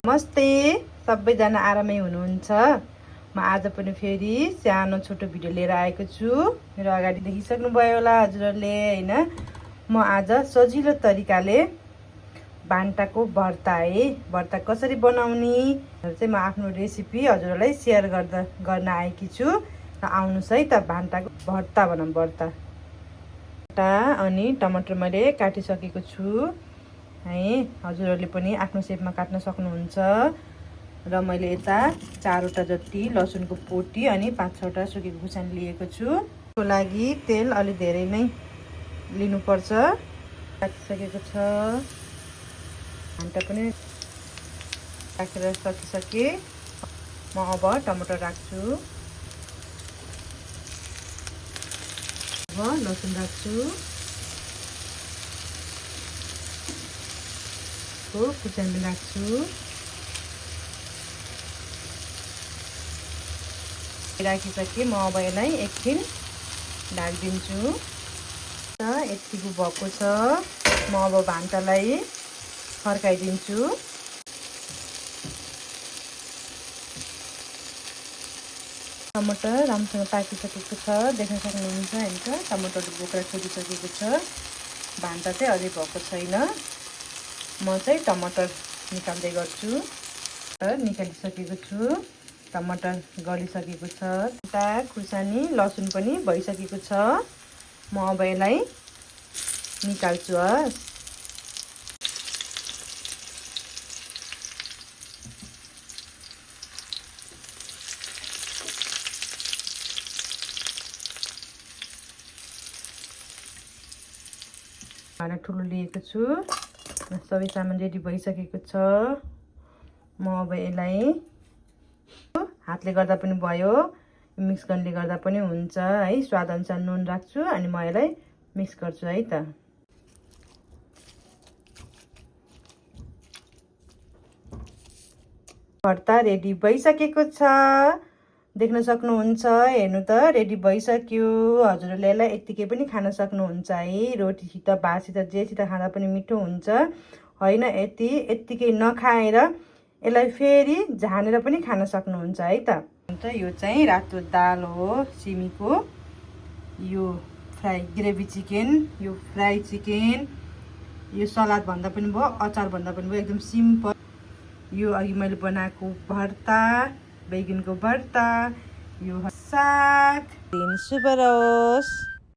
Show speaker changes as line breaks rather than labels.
नमस्ते, सबैजना आरामै हुनुहुन्छ। म आज पनि फेरि सानो छोटो भिडियो लिएर आएको छु। मेरो अगाडि देखिसक्नुभयो होला हजुरहरूले होइन। म आज सजिलो तरिकाले भान्टाको भर्ता भर्ता कसरी बनाउने चाहिँ म आफ्नो रेसिपी हजुरहरूलाई सेयर गर्न आएकी छु। आउनुहोस् है त भान्टाको भर्ता बनाऊँ। भर्ता अनि टमाटर मैले काटिसकेको छु है। हजुरहरूले पनि आफ्नो सेपमा काट्न सक्नुहुन्छ। र मैले यता 4वटा जति लसुनको पोटी अनि 5-6वटा सुकेको खुर्सानी लिएको छु। त्यसको लागि तेल अलि धेरै नै लिनुपर्छ। राखिसकेको छ। भान्टा पनि राखेर सकिसके। म अब टमाटर राख्छु। अब लसुन राख्छु। खुर्सानी राख्छु। राखिसके म अब यसलाई एकछिन ढाकिदिन्छु। यतिको भएको छ। म अब भान्टालाई फर्काइदिन्छु। टमाटर राम्रोसँग पाकिसकेको छ, देख्न सक्नुहुन्छ होइन। टमाटर बोक्रा छोडिसकेको छ। भान्टा चाहिँ अझै भएको छैन। म चाहिँ टमाटर निकाल्दै गर्छु। निकालिसकेको छु। टमाटर गलिसकेको छ। खुर्सानी लसुन पनि भइसकेको छ। म अब यसलाई निकाल्छु। भाँडा ठुलो लिएको छु। सबै सामान रेडी भइसकेको छ। म अब यसलाई हातले गर्दा पनि भयो, मिक्स गर्नले गर्दा पनि हुन्छ है। स्वाद अनुसार नुन राख्छु अनि म यसलाई मिक्स गर्छु है त। भर्ता रेडी भइसकेको छ। देख्न सक्नुहुन्छ। हेर्नु त रेडी भइसक्यो। हजुरहरूले यसलाई यत्तिकै पनि खान सक्नुहुन्छ है। रोटीसित, भातसित, जेसित खाँदा पनि मिठो हुन्छ होइन। यत्तिकै नखाएर यसलाई फेरि झानेर पनि खान सक्नुहुन्छ है त। यो चाहिँ रातो दाल हो, सिमीको। यो फ्राई ग्रेभी चिकन, यो फ्राई चिकन, यो सलाद भन्दा पनि भयो, अचार भन्दा पनि भयो, एकदम सिम्पल। यो अघि मैले बनाएको भर्ता, बैगनको भर्ता, यो साग। दिन शुभ रहोस्।